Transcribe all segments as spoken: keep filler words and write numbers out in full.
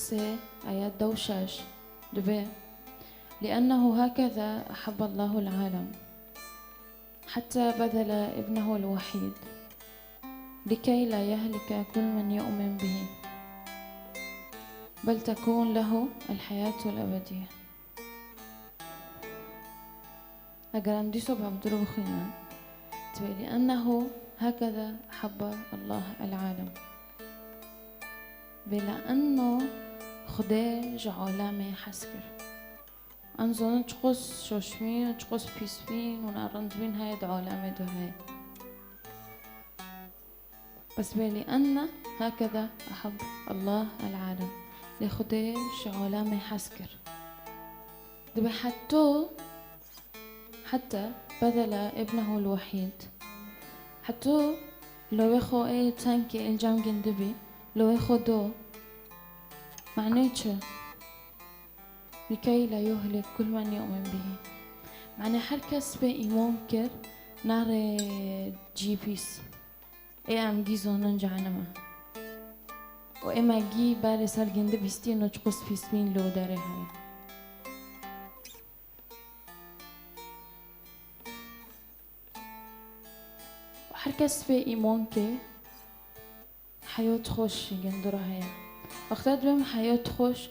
sê, ayet dew şeş, dibê: لأنه هكذا أحب الله العالم حتى بذل ابنه الوحيد لكي لا يهلك كل من يؤمن به بل تكون له الحياة الأبدية. Eger em dîso bi hevdû re bixwînin, dibê: لأنه هكذا أحب الله العالم. Bê لأنه Xwedê ji alemê hez kir. Em zanin çiqas şaş bîn, çiqas pîs bîn û narind bîn heye di alemê de heye. Bes bê لأنه هكذا أحب الله العالم. Lê Xwedê ji alemê hez kir. Dibê heta, حتى بذل ابنه الوحيد. Heta lawê xwe ê tenkê ê cem gindibî, lawê xwe do. Manê çi? لكي لا يهلك كل من يؤمن به. Manê her kes pê îman kir, nare cî pîs. Ê em gî zonin cehenime. Û ê me gî berê ser gindi bîstî no çiqas pîs bîn li derê heye. Û her kes pê îman ke heyat xweş ji gindi re heye. Wexta dibêm heyat xweş,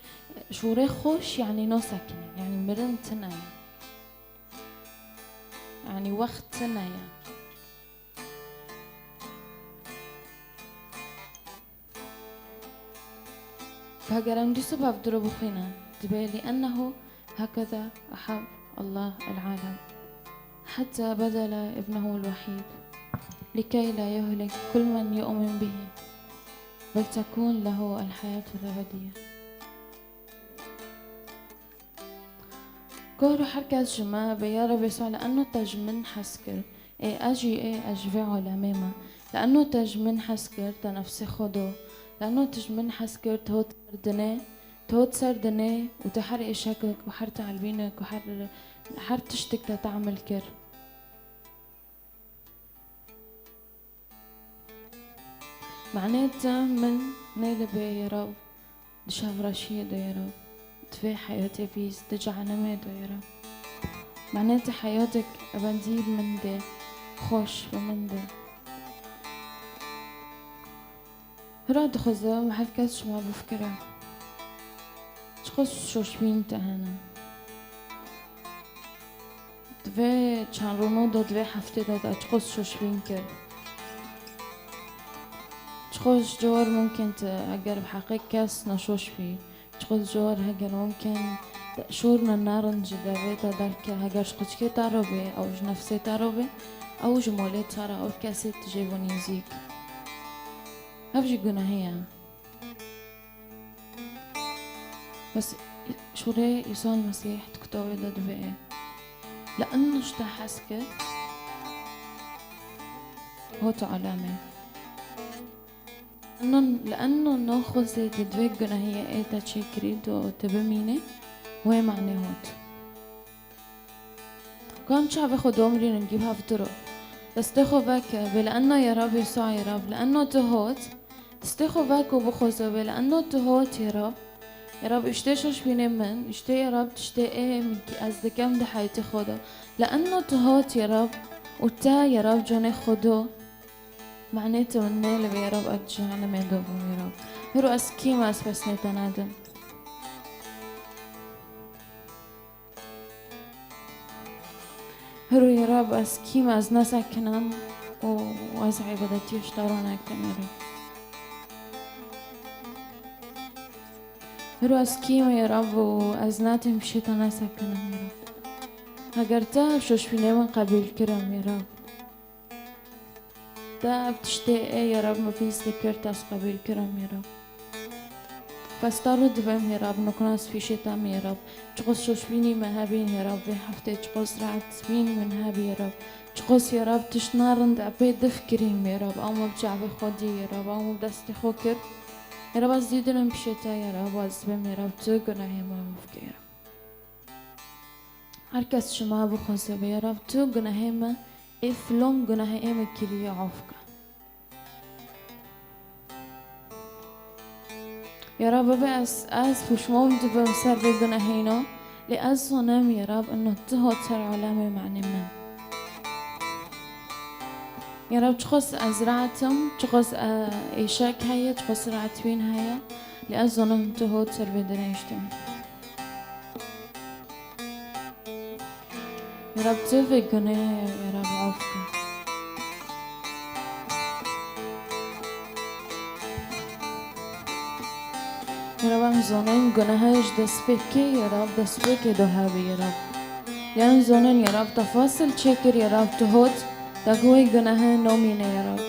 şûrê xweş, yanî nasekinî, yanî mirin tune ye. Yanî wext tune ye. Heger em dîsa bi hevdû re bixwînin, dibê لأنه هكذا أحب الله العالم حتى بذل ابنه الوحيد لكي لا يهلك كل من يؤمن به بل تكون له الحياة الأبدية. Gor her kes ji me bê ya Rebê Yesû, لأنه te ji min hez kir. Ê ez jî ê ez ji vê alemê me. لأنه te ji min hez kir, te nefsê xwe do. لأنه te ji min hez kir, te hot ser dinê, te hot ser dinê û te her êşekek û her teelbînek û her, her tiştek te teamil kir. Manê te min nêlibê ya Rab, di şevreşiyê de ya Rab, di vê heyatê pîs, di cehenimê de ya Rab. Manê te heyatek ebedî bi min de, xweş bi min de. Hira dixwazim her kes ji me bifikire. Çiqas şoşbîn te hene. Di vê çend rûno de, di vê heftê de te çiqas şoşbîn kir. Çiqas cor mumkin te, eger bi heqê kes neşoş bî. Çiqas cor heger mumkin şûr ne nerin ji devê te derke, heger ji quçikê te re bê, ew ji nefsê te re bê, ew ji malê te re, ew kesê tu jê bû nêzîk. Ev jî gunehê ye. Bes şûrê Îsa Mesîh di kitabê de dibê: لأنه ji te hez kir, hot alemê. لأنه, لأنه naxwazê tu di vê gunehiyê ê te çêkirî, tu, tu bimînî, wê manê hot. Ku em çavê xwe domrînin gî bi hevdû re. Destê xwe veke, bê لأنه ya Rab Îsa ya Rab, لأنه tu hot. Destê xwe veke û bixwaze, bê لأنه tu hot ya Rab. Ya Rab, îştê şoşbînê min, îştê ya Rab, tiştê ê min ki ez dikem di heyatê xwe de. لأنه tu hot ya Rab û te ya Rab canê xwe do. Manê te min nêlibê ya Rab, ez di cehenimê de bûm ya Rab. Hiro ez kî me, ez pesnê te nadim. Hiro ya Rab, ez kî me, ez nesekinim û ez îbadetiyê ji te re nakim ya Rab. Hiro ez kî me ya Rab û ez nadim pişê te nesekinim ya Rab. Heger te ev şoşbînê min qebîl kirim ya Rab. Te ev tiştê ê ya Rab min pîs dikir, te ez qebîl kirim ya Rab. Bes te re dibêm ya Rab, nokna ez pîşê te me ya Rab. Çiqas şoşbînî me hebîn ya Rab, vê heftê çiqas rehetbînî min hebî ya Rab. Çiqas ya Rab tişt narind epê dif kirîm ya Rab. Ew min bi çavê xwe dî ya Rab, ew min bi destê xwe kir. Ya Rab ez dî dinim pişê te ya Rab, ez dibêm ya Rab, tu gunehê me maf ke ya Rab. Her kes ji me bixwaze be, ya Rab, tu gunehê me, ê filon gunehê ê me kiriye, af ke. Ya Rab, bibe ez, ez pişman dibim ser vê gunehîna, lê ez zanim, ya Rab, ino tu hot ser alemê, manê min. Ya Rab, çiqas ez rahat im, çiqas, e, êşek heye, çiqas rahatbîn heye, lê ez zanim tu hot ser vê dirêjtê min. Ya Rab, tu vê gunehê, ya Rab, af ke. Ya Rab, em zanin gunehe ji destpêkê, ya Rab, destpêkê de hebî, ya Rab. Em zanin, ya Rab, te fasil çêkir, ya Rab, tu hot, te ku wê gunehe namîne, ya Rab.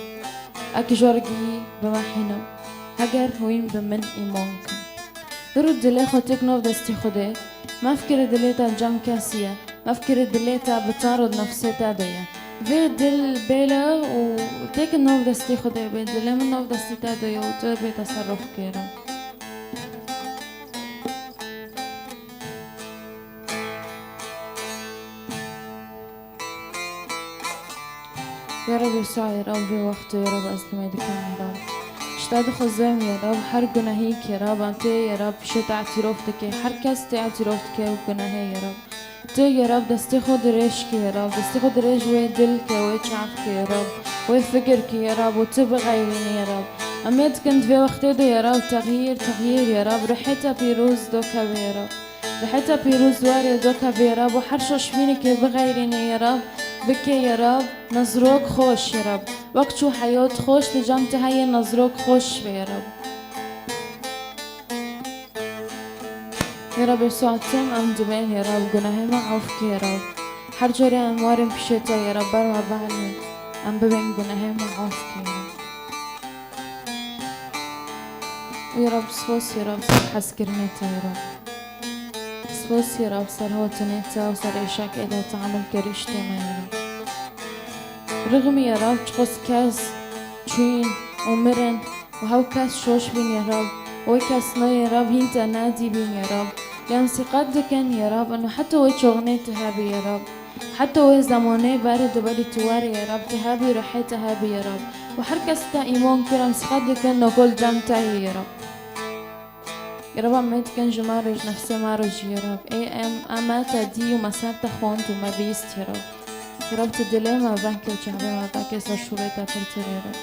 Ek ji we re gî bimehînim, heger hûn bi min îman kin. Îro dilê xwe têk nav destê Xwedê, mefikire dilê te cem kesî ye, mefikire dilê te bi tarod nefsê te de ye. Vê dil bêle û têk nav destê Xwedê bê, dilê min nav destê te de ye û tu bê teserof kêre. Ya Rab, Îsa, ya Rab, vê wextê, ya Rab, ez limê dikim, ya Rab. Ji te dixwazim, ya Rab, her gunehî ke, ya Rab, em tê, ya Rab, pişê te îtîrof dike. Her kes tê îtîrof dike ew gunehê, ya Rab. Tu, ya Rab, destê xwe dirêj ke, ya Rab. Destê xwe dirêj wê dil ke, wê çav ke, ya Rab. Wê fikir ke, ya Rab, û tu bixeyrînî, ya Rab. Em ê dikin di vê wextê de, ya Rab, texyîr, texyîr, ya Rab. Ruhê te pîroz dokeve, ya Rab. Ruhê te pîroz warê dokeve, ya Rab, û her şoşbînekê bixeyrîne, ya Rab, bike, ya Rab, nezrok xweş, ya Rab. Wek çû heyat xweş li cem te heye, nezrok xweş be, ya Rab. Ya Rab, Îsa, em dibên, ya Rab, gunehê me af ke, ya Rab. Her carê em werin pişê te, ya Rab, ber me bielî, em bibên gunehê me af ke, ya Rab. Ya Rab, spas, ya Rab, ser hezkirinê te, ya Rab. Spas, ya Rab, ser hatinê te û ser êşakê de te emel kir îştê me, ya Rab. Rixmî, ya Rab, çiqas kes çûyîn û mirin û hew kes şoş bîn, ya Rab. Wê kes ne, ya Rab, hîn te nedîbîn, ya Rab. Lê em sîqet dikin, ya Rab, ino heta wê çaxinê tu hebî, ya Rab. Heta wê zemanê berê di berî tu werê, ya Rab, tu hebî, ruhê te hebî, ya Rab. Û her kes te îman kir, em sîqet dikin, nokol cem te yê, ya Rab. Ya Rab, em dikin ji me re, ji nefsê me re jî, ya Rab. Ê em, em me te dî û me ser te xwend û me bîst, ya Rab. Ya Rab, tu dilê me veke û çavê me veke ser şûrê te pirtir, ya Rab.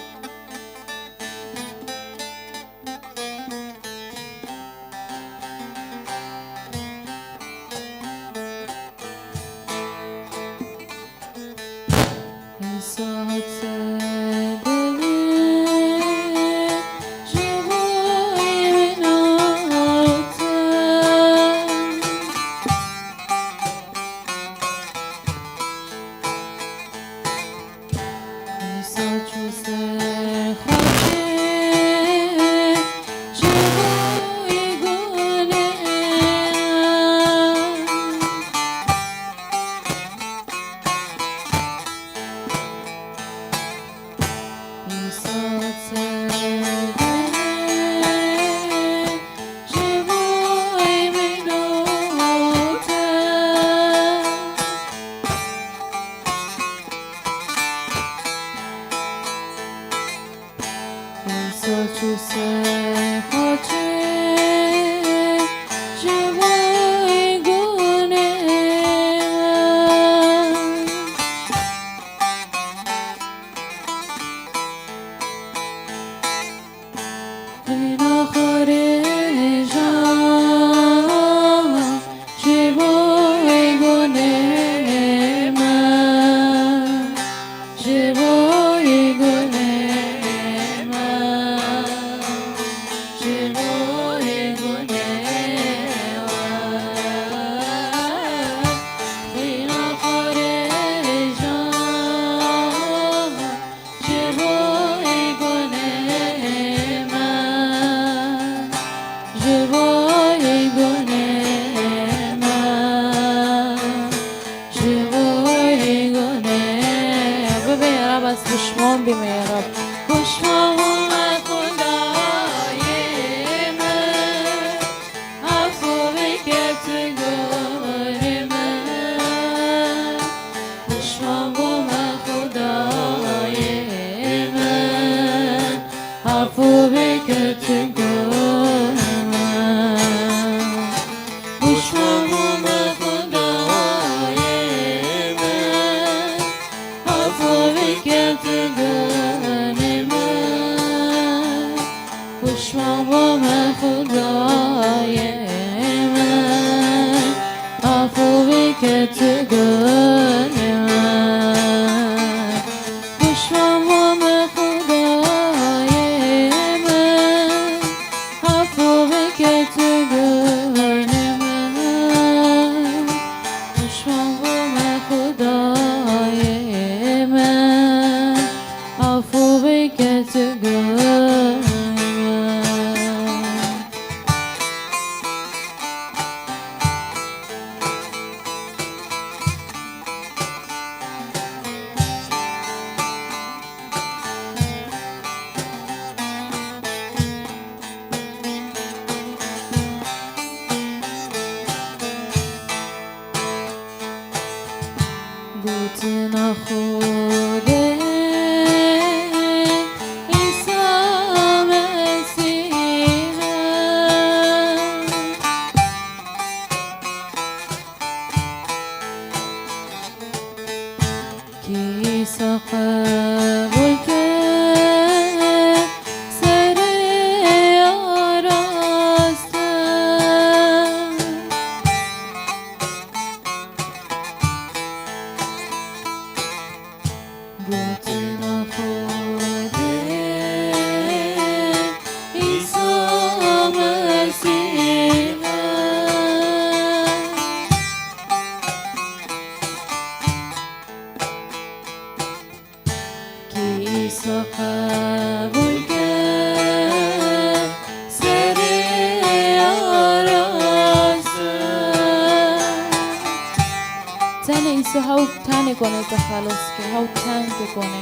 Îsa hew tenê kone te xelos ke, hew tenê kone.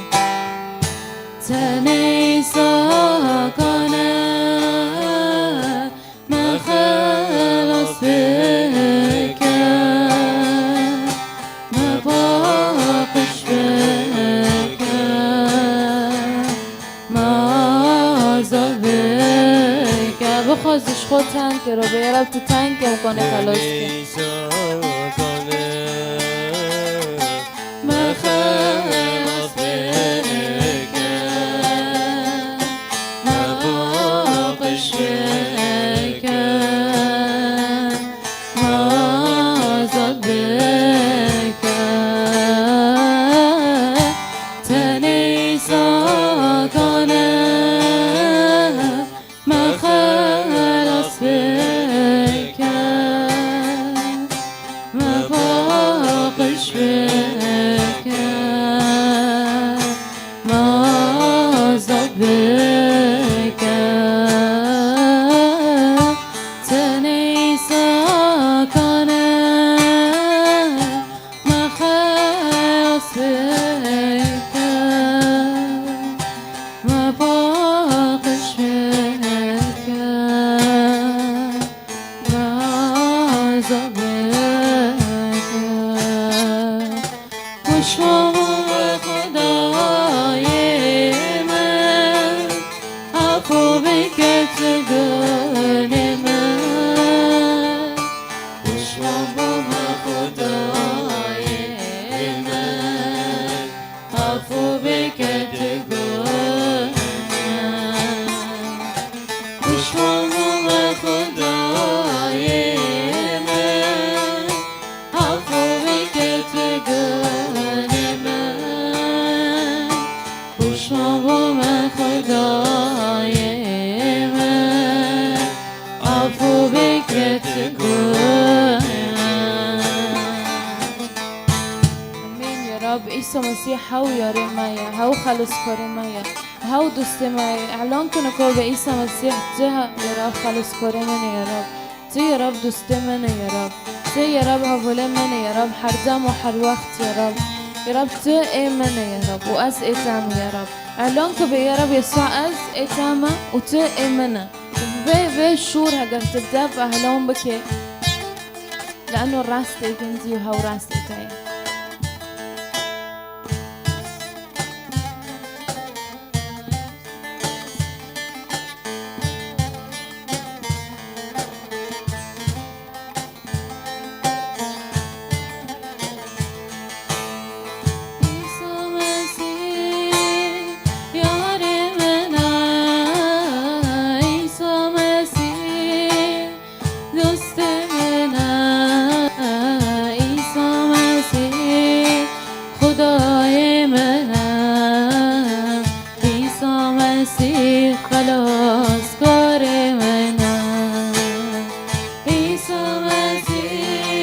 Tenê Îsa kane me xelas bike, me paqij bike, me azad bike. Bixwaz ji xwe teng kiro, bê Reb tu teng ke û kone xelos ke. Me xelas bike, me paqij bike, me azad bike. Tenê Îsa kane me xelas bike, me paqij bike, me azad bike. Tenê Îsa kane me xelas bike, me paqij bike, me azad bike. Pişman bûme Xwedayê min, afû bike tu gunê min. Pişman bûme Xwedayê min, afû bike tu gunê min. Pişman bûme Xwedayê min, afû bike tu gunê min. Pişman bûme Xwedayê min, afû bike tu gunê min. Amîn ya Rab. Îsa Mesîh hew yarê me ye, hew xelaskarê me ye, hew dostê me ye. Îlan kine ku bê Îsa Mesîh tu ya Rab xelaskarê min î ya Rab. Tu ya Rab dostê min î ya Rab. Tu ya Rab hevalê min î ya Rab, her dem û her wext ya Rab. Ya Rab tu ê min î ya Rab û ez ê te me ya Rab. Îlan ke bê ya Rab Yesû ez ê te me û tu ê min î. Vê, vê şûr heger tu de bi îlan bike. Lano rastê gundî û hew rastê te ye. Îsa Mesîh, yarê min e, Îsa Mesîh, dostê min e, Îsa Mesîh, Xwedayê min e, Îsa Mesîh, xelaskarê min e. Îsa Mesîh,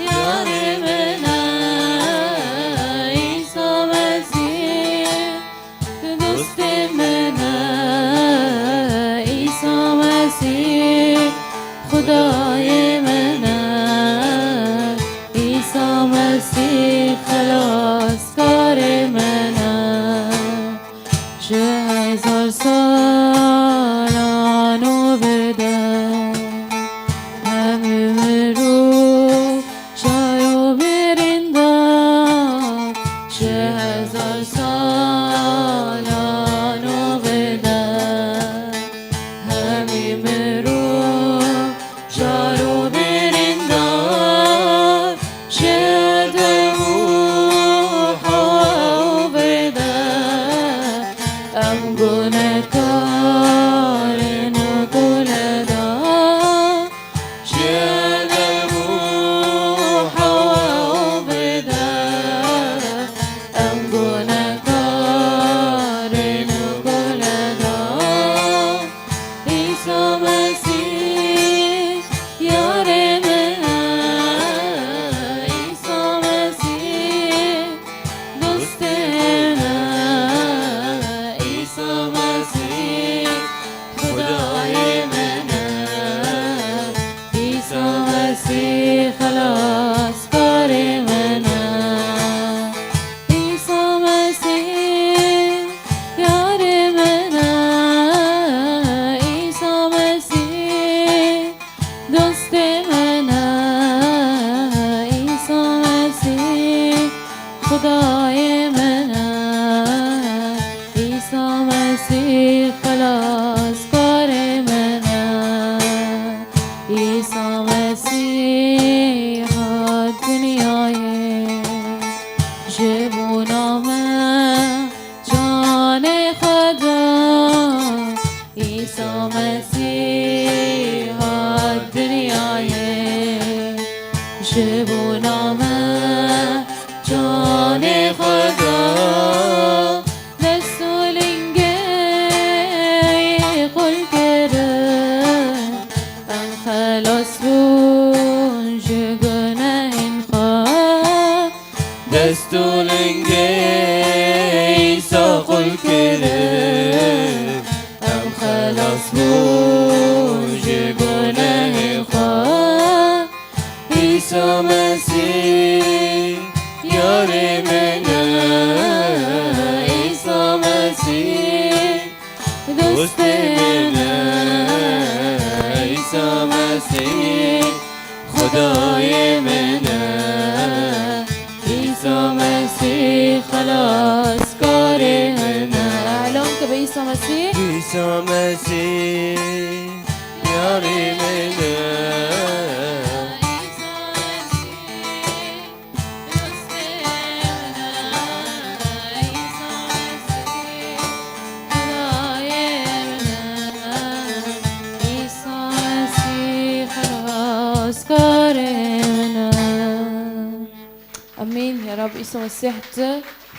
yarê min e, Îsa Mesîh, dostê min e, Îsa Mesîh, Xwedayê min e, Îsa Mesîh, xelaskarê min e. Ji hezar salan û bi der, hemî mirov çayo birîndar. Ji hezar salan û bi der, hemî mirov çayo Ji bona me canê xwe da, dest û lingê qul kirin, em xelas bûn ji gunehên xwe. Dest û lingê Îsa qul kirin, em xelas bûn ji gunehê xwe. Îsa Mesîh yarê min e, Îsa Mesîh dostê min e, Îsa Mesîh Xwedayê min e, Îsa Mesîh xelaskarê min e. Elon ke bi Îsa Mesîh. Îsa Mesîh yarê min e. Amîn. Ya Rab, Îsa Mesîh tu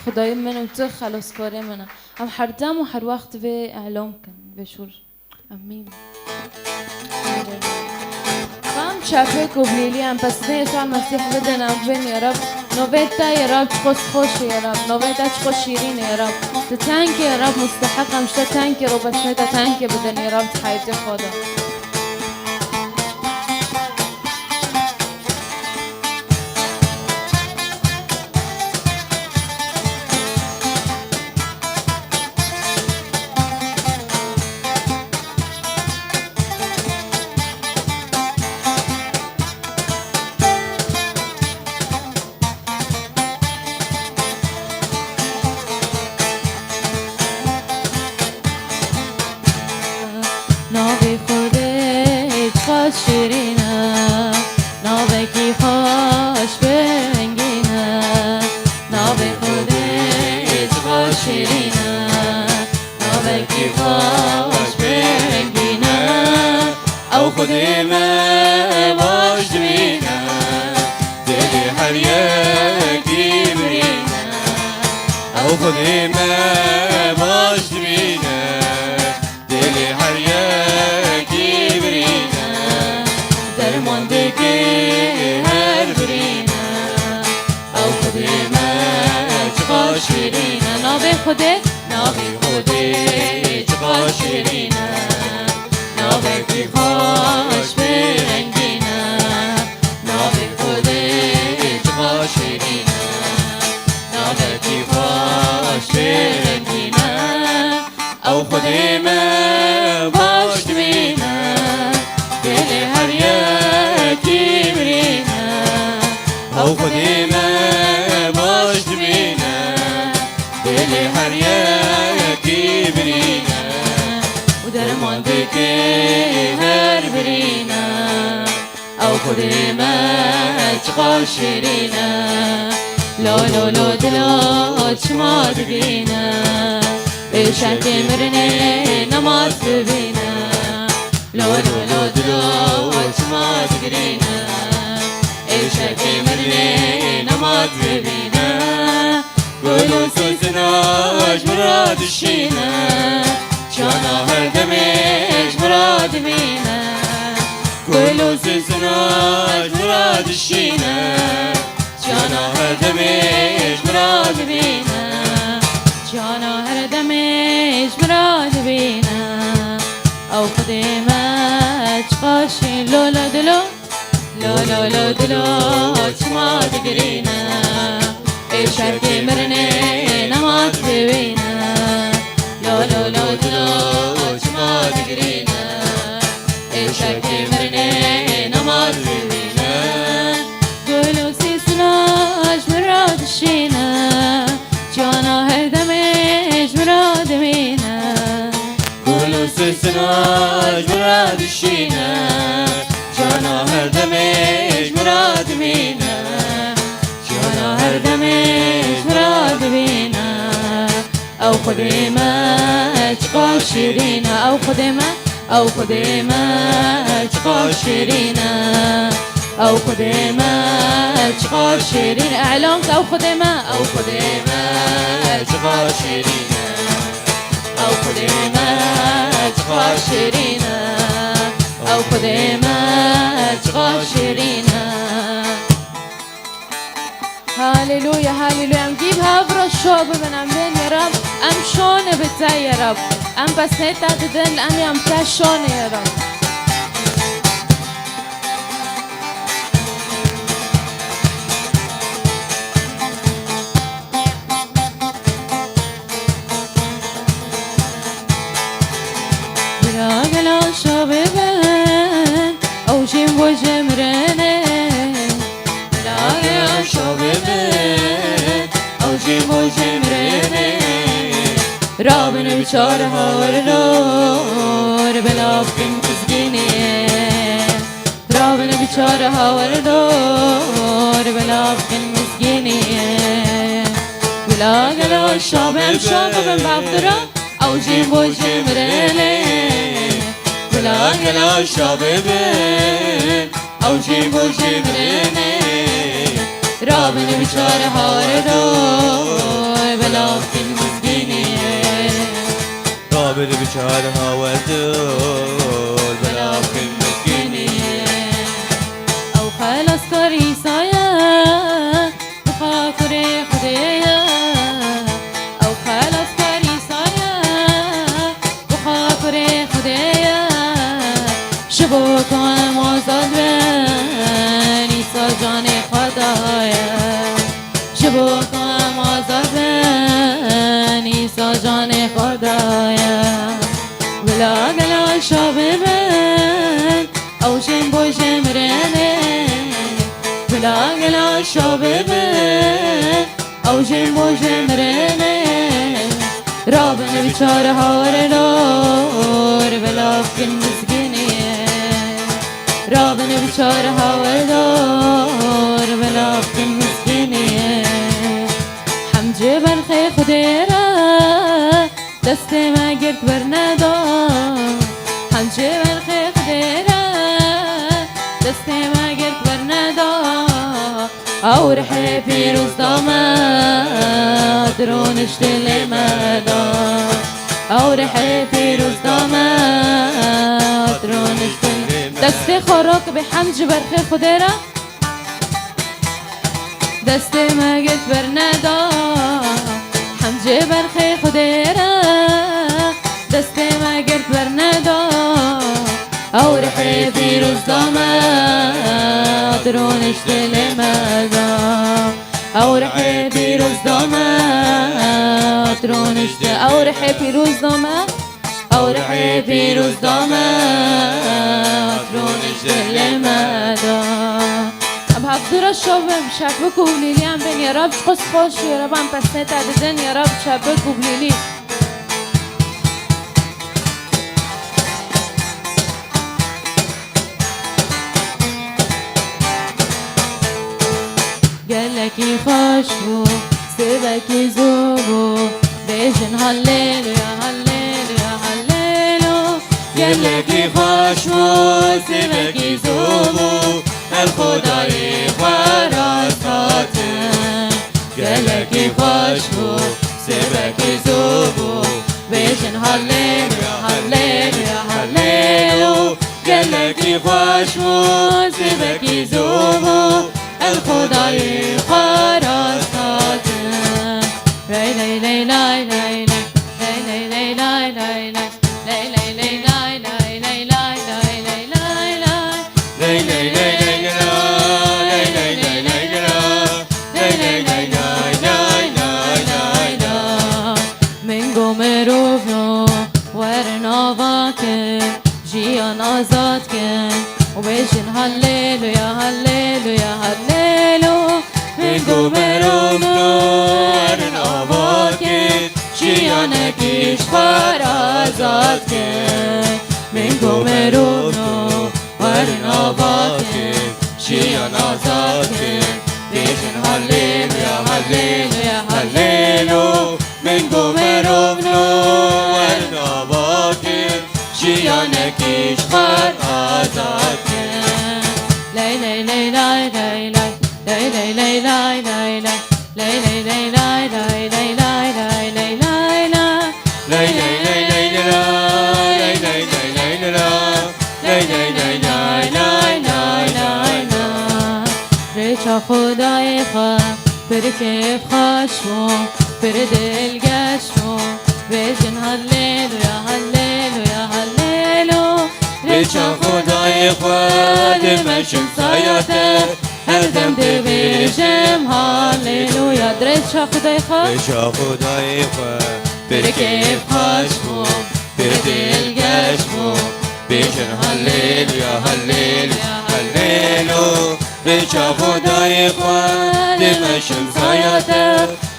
Xwedayê min û tu xeloskarê min e. Em her dem û her wext vê elon kin, vê şûr. Amîn. Em çepik û hilîlî em pesnê Îsa Mesîh bidin, em bibên ya Rab. Novê te ya Rab çiqas xweş e ya Rab. Novê te çiqas şîrîn e ya Rab. Tu tenkê ya Rab musteheq em ji te tenkê ro pesnê te tenkê bidin ya Rab di heyetê xwe de. Navê Xwedê çiqas şîrîn e, navekî xweş bi rengîn e. Navê Xwedê çiqas şîrîn e, navekî xweş bi rengîn e. Ew Xwedê me baş dibîne, dilê her yekî birîne. Ew Xwedê me baş dibîne, dilê her yekî birîne. Derman dike her birîne. Ew Xwedê me çiqas şîrîn e. Navê Xwedê, navê Xwedê çiqas şîrîn e. Navekî xweş bi rengîn e. Navê Xwedê çiqas şîrîn e. Navekî xweş bi rengîn e. Ew Xwedê me baş dibîne, dilê her yekî birîne. Ew Xwedê me baş dibîne, dilê her yekî birîne. Û derman dike her birîne. Ew Xwedê me çiqas şîrîn e. Lo, lo, lo, dilo çima digirîne. Êşekê mirinê nemat bibîne. Lo, lo, lo, dilo çima digirîne. Êşekê mirinê nemat bibîne. Gul û sisina ji min re dişîne, çiyana her demê ji min re dimîne. Gul û sisina ji min re dişîne, çiyana her demê ji min re dimîne. Çiyana her demê ji min re dimîne. Ew Xwedê me çiqas şîrîn, lo, lo, dilo. Lo, lo, lo, dilo çima digirîne. Êşekê mirinê nemat bibîne. Lo, lo, lo, dilo çima digirîne. Êşekê mirinê nemat bibîne. Gul û sisina ji min re dişîne. Çiyana her demê ji min re dimîne. Gul û sisina ji min re dişîne. Çiyana her demê ji min re dimîne. Çiyana her demê ji min re dimîne. Ew Xwedê me çiqas şîrîn e. Ew Xwedê me, ew Xwedê me çiqas şîrîn e. Ew Xwedê me çiqas şêrîn e. Îlan ke ew Xwedê me, ew Xwedê me çiqas şêrîn e. Ew Xwedê me çiqas şêrîn e. Ew Xwedê me çiqas şêrîn e. Haleluya, haleluya. Em gî bi hev re şo bibin, em bên ya Rab, em şonê bi te ya Rab. Em pesnê te didin, em yan te şonê ya Rab. Bila gela şo bibin, ew jî bo jê mirinê. Bila gela şo bibin, ew jî bo jê mirinê. Rabin bi çar hawir dor, bila bikin mizgînê. Rabin bi çar hawir dor, bila bikin mizgînê. Bila gela şo bibin, şo bibin bavdira, ew jî bo jê mirinê. Bila gela şo bibin, ew jî bo jê mirinê. Rabin bi çar hawir dor, bila bikin mizgînê. Rabin bi çar hawir dor, bila bikin mizgînê. Ew xelaskar Îsa ye, bi xwe kurê Xwedê ye. Ew xelaskar Îsa ye, bi xwe kurê Xwedê ye. Ji bo ku em azad bin, Îsa canê xwe daye. Ji bo ku em azad bin, Îsa canê xwe daye. Bila gela şo bibin, ew jî bo jê mirinê. Bila gela şo bibin, ew jî bo jê mirinê. Rabin bi çar hawir dor, bila bikin mizgînê. Rabin bi çar hawir dor, bila bikin mizgînê. Hemd ji berxê Xwedê re, destê me girt berneda. Hemd ji berxê Xwedê re, destê me girt berneda. Ew rihê pîroz da me, hat ronişt dilê me da. Ew rihê pîroz da me, hat ronişt dilê me da. Destê xwe rak be, hemd ji berxê Xwedê re. Destê me girt berneda, hemd ji berxê Xwedê re. Destê me girt berneda, ew rihê pîroz da me, hat ronişt dilê me da. Ew rihê pîroz da me, hat ronişt, ew rihê pîroz da me. Ew rihê pîroz da me, hat ronişt dilê me da. Em hevdû re şov bin, şepik û lîlî em bên, ya Rab ji xwe xweş, ya Rab em pesnê te didin, ya Rab şepik û lîlî. Gelekî xweş bû, sêvekî zû bû, bêjin Halleluya, Halleluya, Hallelu. Gelekî xweş bû, sêvekî zû bû, ev Xwedayê xwe rast hatin. Gelekî xweş bû, sêvekî zû bû, bêjin Halleluya, Halleluya, Hallelu. Gelekî xweş bû, sêvekî zû bû, ev Xwedayê xwe rast hatin. Ley ley ley lay ley ley. Ley ley ley lay ley ley. Ley ley ley lay ley ley lay lay ley lay lay. Ley ley ley ley lay. Ley ley ley ley lay. Ley ley ley lay ley lay lay lay. Min got mirov no, werin ava kin, jiyan azad kin û bêjin Halleluya, Halleluya, Hallelu. Min got mirov no, werin ava kin, jiyanekî ji xwe re azad kin. Min got mirov no, werin ava kin, jiyan azad kin. Bêjin Halleluya, Halleluya, Hallelu. Min got mirov no, werin ava kin, jiyanekî ji xwe re azad kin. Ley ley ley Xwedayê xwe pir kêfxweş bû, pir dilgeş bû. Bêjin Halleluya, Halleluya, Hallelu. Rêça Xwedayê xwe dimeşim saya te, her dem dibêjim Halleluya. Rêça Xwedayê xwe. Rêça Xwedayê xwe pir kêfxweş bû, pir dilgeş bû. Bêjin Halleluya, Halleluya, Hallelu. Rêça Xwedayê xwe dimeşim saya te,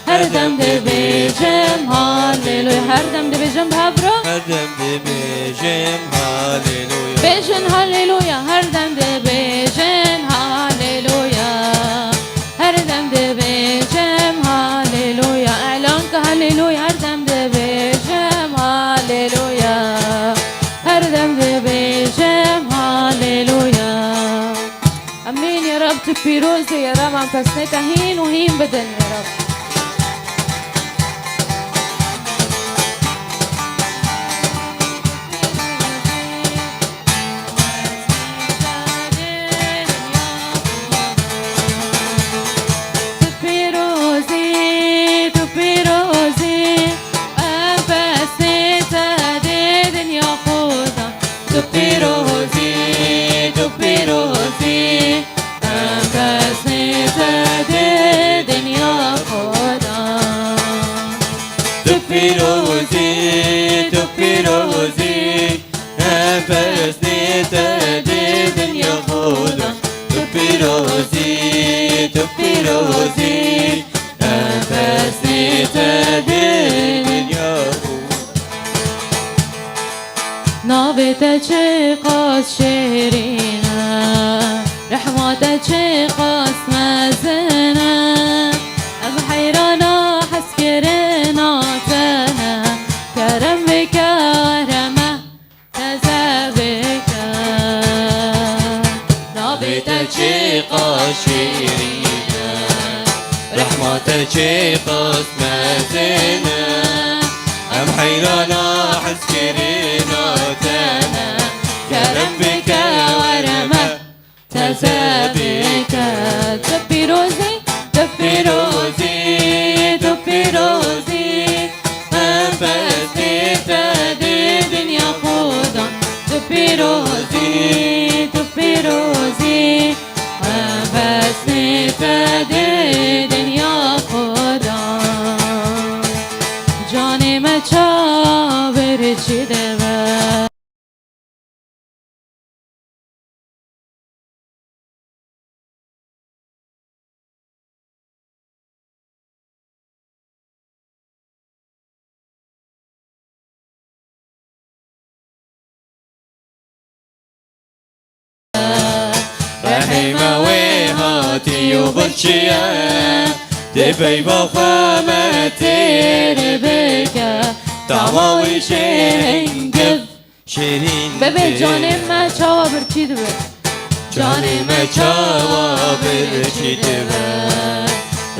her dem dibêjim Halleluya. Her dem dibêjim bi hev re. Her dem dibêjim Halleluya. Bêjin Halleluya, her dem dibêjin Halleluya. Her dem dibêjim Halleluya. Elan ke Halleluya, her dem dibêjim Halleluya. Her dem dibêjim Halleluya. Amîn ya Rab, tu pîroz î ya Rab, em pesnê te hîn û hîn bidin ya Rab. Tu pîroz î, tu pîroz î, em pesnê te dê dinya xwe dan. Tu pîroz î, tu pîroz î, em pesnê te dê dinya xwe dan. Tu pîroz î, tu pîroz î, em pesnê te dê dinya xwe dan. Tu pîroz î, tu pîroz î, em pesnê te dê dinya xwe dan. Navê te çiqas şêrîn e, rehma te çiqas mezin e. Em heyrana hezkirina te ne, kerem bike, were me, teze bike. Navê te çiqas şêrîn e, rehma te çiqas mezin e. Em heyrana hezkirina te ne, kerem bike, were me, teze bike. Tu pîroz î, tu pîroz î, tu pîroz î, em pesnê te dê dinya xwe dan. Tu pîroz î, tu pîroz î, em pesnê te dê dinya xwe dan. Canê me çawa bir çi dibe. Rehîma wê hatî û birçî ye, dê peyva xwe me têr bike, tama wî jê hingiv. Şêrîn Bebe, tê. Canê me çawa birçî dibe? Canê me çawa birçî dibe?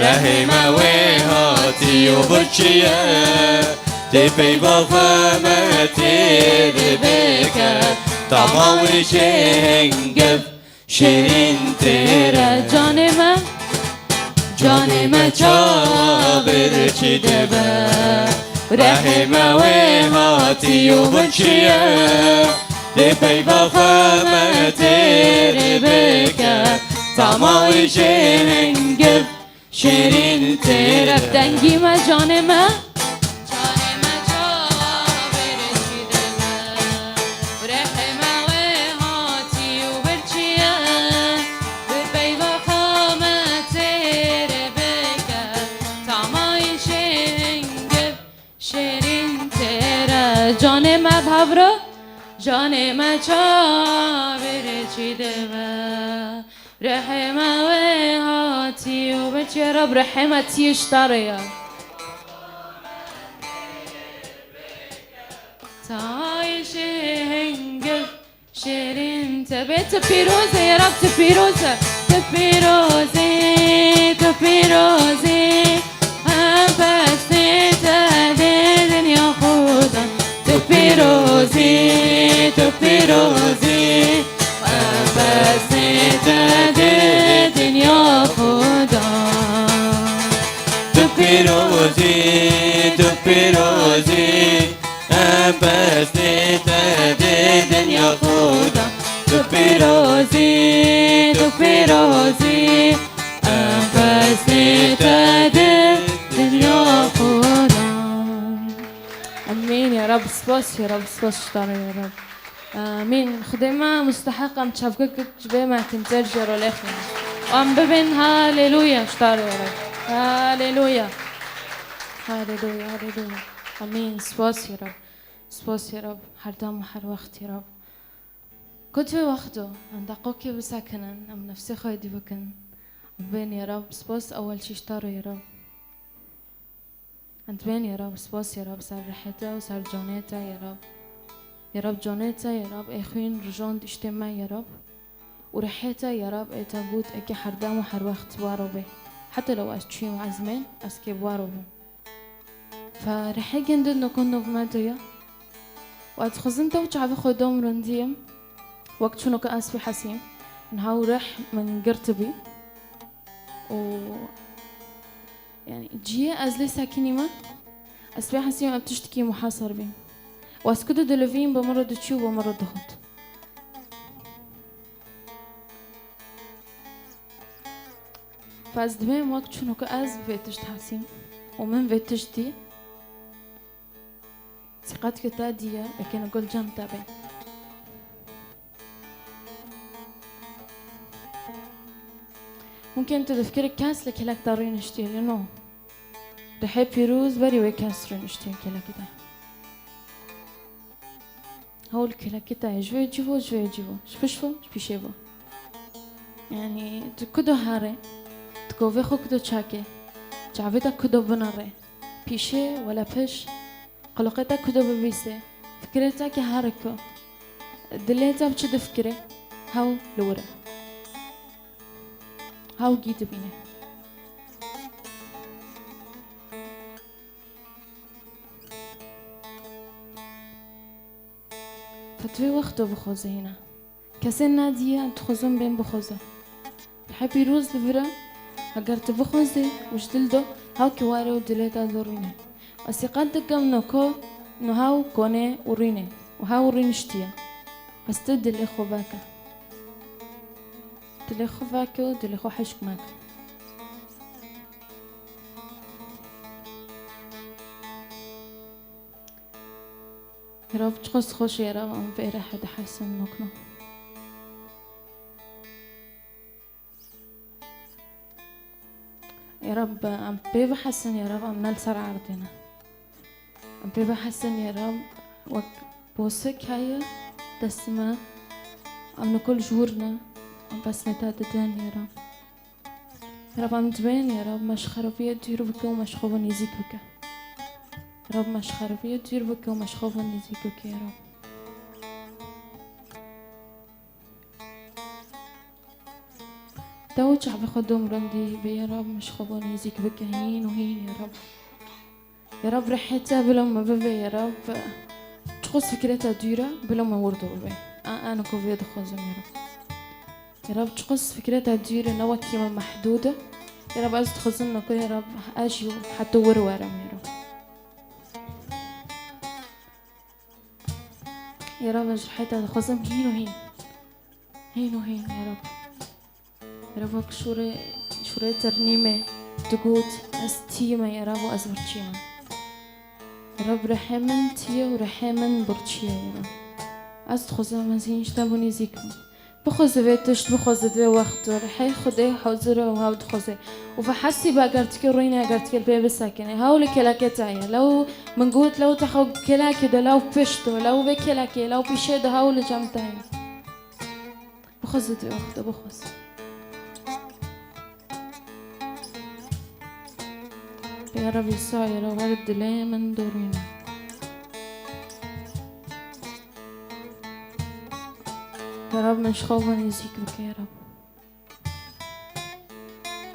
Rehê me wê hatî û birçî ye. Tê peyva xwe me têr bike. Tama wê jê hingiv. Şêrîn têr e. Canê me, canê me çawa birçî dibe? Rehê me wê hatî û birçî ye. Dê peyva xwe me têr bike. Tama wî jê hingiv. Şêrîn têr e. Dengî me, canê me. Canê me çawa birçî dibe? Rehê me wê hatî û birçî ye. Bi peyva xwe me têr bike. Tama wî jê hingiv. Şêrîn têr e. Canê me, bi hev re. Canê me çawa birçî dibe? Rehê me wê hatî û birçî ye. Reb, rehê me tiyê ji te re ye. Tayê jê hingiv. Şêrîn te bê, tu pîroz î, ya Reb, tu pîroz î. Tu pîroz î, tu pîroz î. Em pesnê te dê dinya xwe dan. Tu pîroz î, tu pîroz î. Em pesnê te dê dinya xwe Pîrozî, tu pîrozî, em pestê te dê dinya xwe da. Tu pîrozî, tu pîrozî, em pestê te dê dinya xwe da. Amîn ya Rab, spas ya Rab, spas ji te re ya Rab. Amîn. Xwedê me musteheq em çavkek ji vê me tîmsel jê re lêxin. Em bibin haleluya ji te re ya Rab. Haleluya. Haleluya, haleluya. Amîn. Spas ya Rab. Spas ya Rab. Her dem û her wext ya Rab. Ku tu wexto em deqokê bisekinin, em nefsê xwe êdî bikin. Em bên ya Rab, spas ewel çî ji te re ya Rab. Em dibên ya Rab, spas ya Rab, ser rihê te û ser canê te ya Rab. Ya Rab, canê te ya Rab, ê xwîn rijand îştê me ya Rab. Û rihê te ya Rab, ê te got, eke her dem û her wext waro bê. Heta lew ez çûyim ezmên, ez kê waro bûm. Fe rihê gindin nokon nov me de ya. Û ez dixwazim te û çavê xwe dom rindiyim. Wek çûno ke ez pê hesîm. Niha û rih min girtibî. Û, yanî, cihê ez lê sekinîme, ez pê hesîm ev tiştekî muhasir bîm. Û ez ku didilivîm bi min re diçû û bi min re dixwit. Fe ez dibêm wek çûno ke ez bi vê tişt hesîm û min vê tişt dî. Sîqet ke te diye, eke ne gul cem te bê. Mumkin tu difikirî kes li kelek te rûniştiye, lê no. Rihê pîroz berî wê kes rûniştiye kelekê te. Hewl kelekê te ye, ji vê cî vo, ji vê cî vo, ji pişt vo, ji pîşê vo. Yanî, tu kudo herê, tu kovê xwe kudo çakê, çavê te kudo binirê, pîşê wele pişt, Qulixê te ku do bibîsê, fikirê te ki heriko, dilê te bi çi difikirê, hew li wir e. Hew gî dibîne. Fetwê wexto bixwazê hîna. Kesên nediye, em dixwazin bên bixwaze. Rihê pîroz li vir e, heger tu bixwazê û ji dil do, hew ki warê û dilê te dorîne. Ez sîqet dikim no ko, no hew konê û rînê û hew rîniştiye. Bes tu dilê xwe veke. Dilê xwe veke û dilê xwe hişk meke. Rab çiqas xweş e, Rab, em vê re hede hesin nokno. Ya Rab, em pê bihesin, ya Rab, em ne li ser erdê ne. Em pê bihesin, ya Rab, wek posik heye dest me, em nikul jûr ne, em pesnê te didin, ya Rab. Ya Rab, em dibên, ya Rab, me ji xerabiyê dûr bike û me ji xwe ve nêzîk bike. Ya Rab, me ji xerabiyê dûr bike û me ji xwe ve nêzîk bike, ya Rab. Te û çavê xwe dom rindî bê, ya Rab, me ji xwe ve nêzîk bike hîn û hîn, ya Rab. Ya Rab, rihê te bila me bibe, ya Rab, çiqas fikirê te dûr e, bila me wir de bibe. A, a, niko vê dixwazim, ya Rab. Ya Rab, çiqas fikirê te dûr e, ne wekî me mehdûd e. Ya Rab, ez dixwazim niko, ya Rab, ez jî heta wir werim, ya Rab. Ya Rab, ez ji rihê te dixwazim hîn û hîn. Hîn û hîn, ya Rab. Ya Rab, wek şûrê, şûrê ternîmê digot, ez tî me, ya Rab, û ez birçî me. Ya Rab, rihê min tî ye û rihê min birçî ye, ya Rab. Ez dixwazim ez hîn ji te bo nêzîk bim. Bixwazî vê tişt, bixwazî vê wexto, rihê Xwedê hazir e û hew dixwazê. Û ve hesî be eger tikê rûnê, eger tikê pê bisekinê. Hew li kelekê te ye. Lew min got, lew te xwe kelekê de, lew pişt de, lew vê kelekê, lew pîşê de, hew li cem te ye. Bixwazî vê wexto, bixwazî. Ya Rab, Îsa, ya Rab, were dilê min dorîne. Ya Rab, min ji xwe ve nêzîk bike, ya Rab.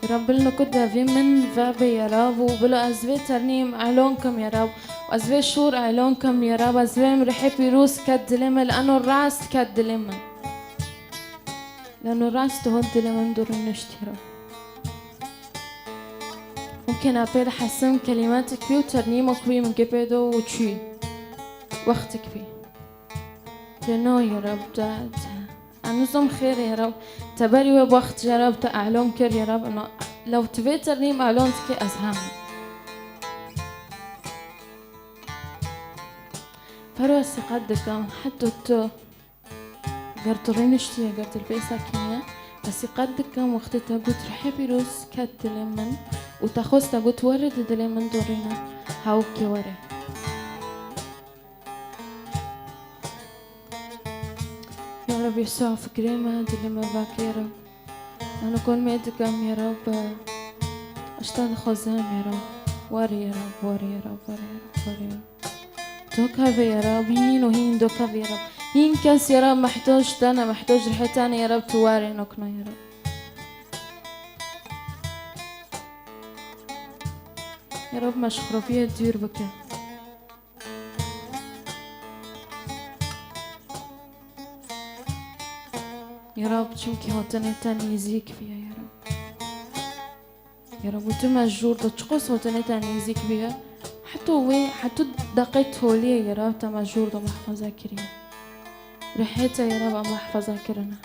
Ya Rab, bila niko devê min vebe, ya Rab, û bila ez vê ternîm elon kim, ya Rab. Ez vê şûr elon kim, ya Rab, ez vê rihê pîroz ket dilê min, li eno rast ket dilê min. Li eno rast hot dilê min dorîne, ya Rab. Mumkin a pê de hesim kelîmetik bî û ternîmok bî min kê pê de û çûyî. Wextik bî. Lê no ya Reb, te, te. Em nizom xêr ya Reb. Te berî wê wext ya Reb, te elon kir ya Reb. No, lew tu vê ternîm elon dikê ez hem. Paro ez siqet dikim, heta tu. Ger tu rûniştiye, ger tu li pêsa keniye, ez siqet dikim wextê te got rihê pîroz ket dilê min û te xwest te got were di dilê min dorîne, hewkê were. Ya Reb, Yesa fikrê me, dilê me vake ya Reb. Eno kon me dikim ya Reb, ez te dixwazim ya Reb. Were ya Reb, were ya Reb, were ya Reb, were ya Reb. Dokeve ya Rab, hîn û hîn dokeve ya Rab. Hîn kes ya Rab mehtoj te ne, mehtoj rihê te ne ya Rab, tu warê nokna ya Rab. Ya Rab me ji xirabiyê dûr bike. Ya Rab çimkî hatinê te nêzîk bûye ya Rab. Ya Rab, tu me jûr de çiqas hatinê te nêzîk bûye. Heta wê, heta deqê toliyê ya Rab te me jûr de mehfaza kiriye. Rihê te ya Rab em mehfaza kirine.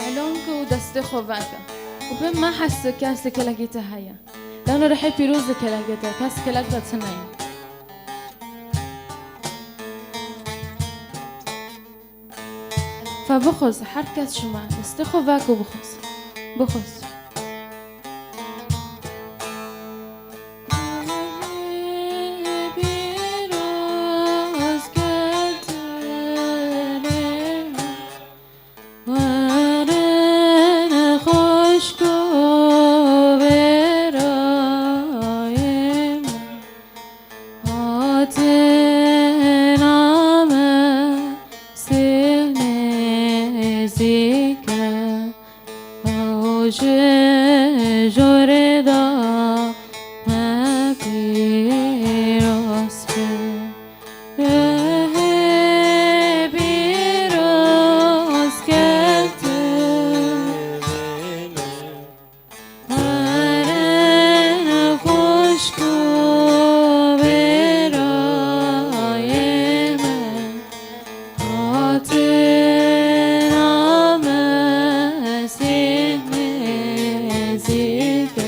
Elon ke û destê xwe veke. Û pê me hese kes li kelekî te heye. Lano rihê pîroz li kelekê te, kes kelek te tune ye. Fe bixwez, her kes ji me destê xwe vek û bixwez. Bixwez. Werin xwişk û birayê min, hatina me sih nêzîk e, ew ji jorê de me pîroz be. Rihê pîroz ketin, werin xwişk û birayê min, hatina Mesîh nêzîk e.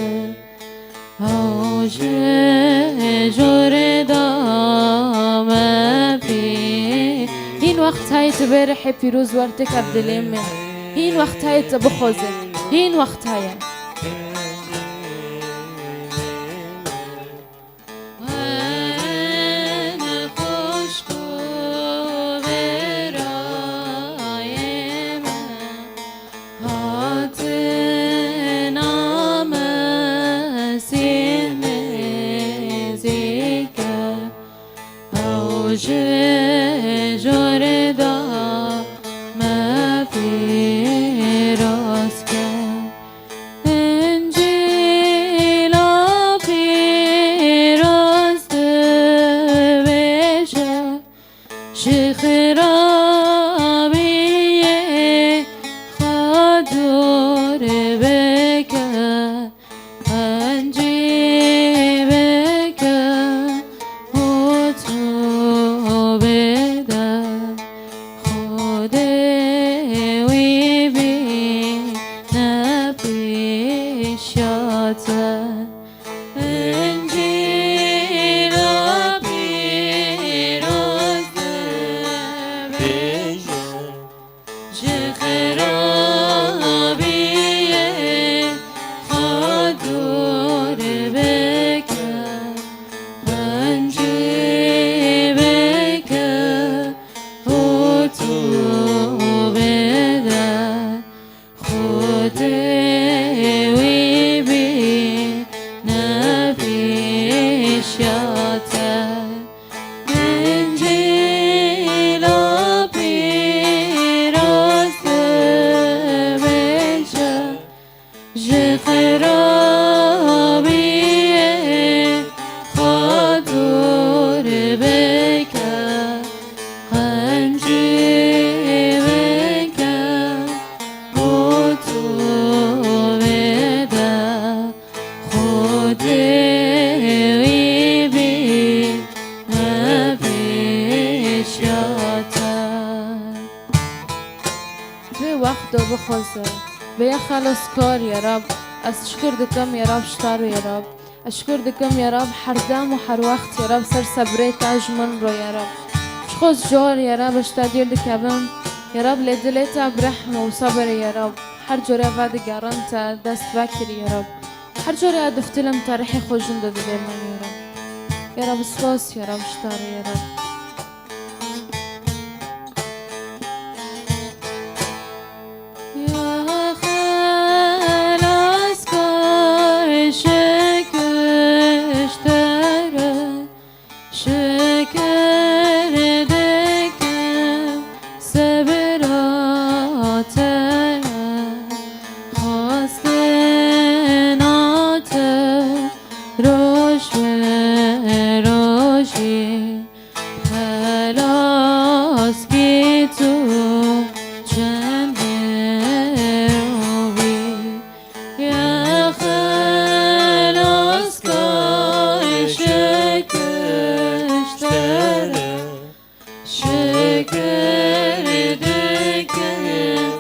Ew ji jorê de me pê. Hîn wext heye tu bê rihê pîroz wer têke bi dilê min. Hîn wext heye tu bixwazî. Hîn wext heye. Werin xwişk û birayê min. Hatina Mesîh nêzîk e, ew ji jorê de me pîroz ke. Încîla pîroz dibêje, ji xirabiyê xwe dûr bike, qencî bike û tûbê de Xwedê wî bîne pêşiya te. Încîla pîroz dibêje, bixwaze. Bêye xelaskar ya Rab, ez şikir dikim ya Rab ji te re ya Rab. Ez şikir dikim ya Rab, her dem û her wext ya Rab ser sebrê te ji min re ya Rab. Ji xwe car ya Rab ez ji te dûr dikevim. Ya Rab lê dilê te bi rehm û sebir ya Rab. Her care vedigerin te dest vekirî ya Rab. Her care ez diftilim te rihê xwe jin de didê min ya Rab. Ya Rab spas ya Rab ji te re ya Rab. Ya xelaskar şikir ji te re, şikir dikim sebira te re, xwestina te roj bi rojî. Xelaskî tu çend mirovî, ya xelaskar şikir ji te re, şikir dikim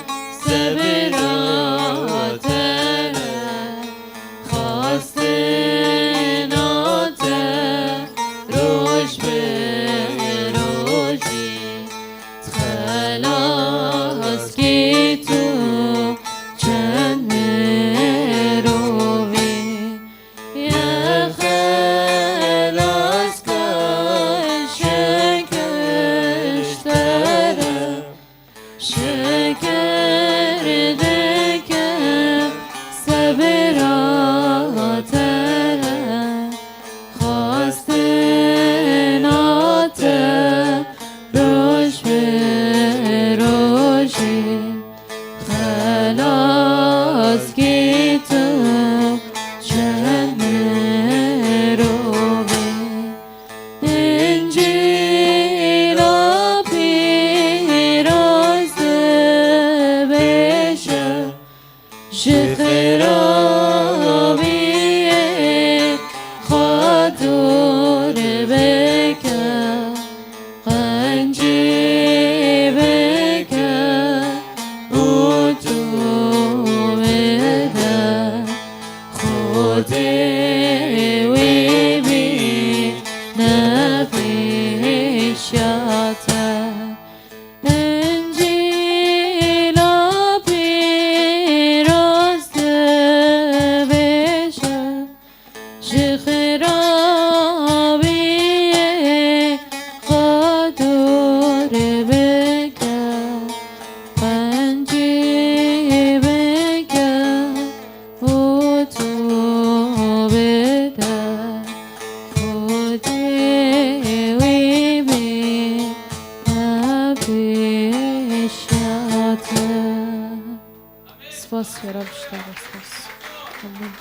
sebira te re. Xwestina te roj bi rojî, xelaskî tu çend mirovî. Ya xelaskar şikir ji te re, şikir dikim sebira te re, xwestina te roj bi rojî, xelaskî tu çend mirovî. Încîla pîroz dibêje, ji xirabiyê xwe dûr bike, qencî bike û tu bide. Xwedê wî bî nexweşiya te. Încîla pîroz dibêje, ji xirabiyê xwe dûr bike, qencî bike û tu bide. Xwedê wî bî nexweşiya te. Spas ya Rab ji te re, spas. Amin.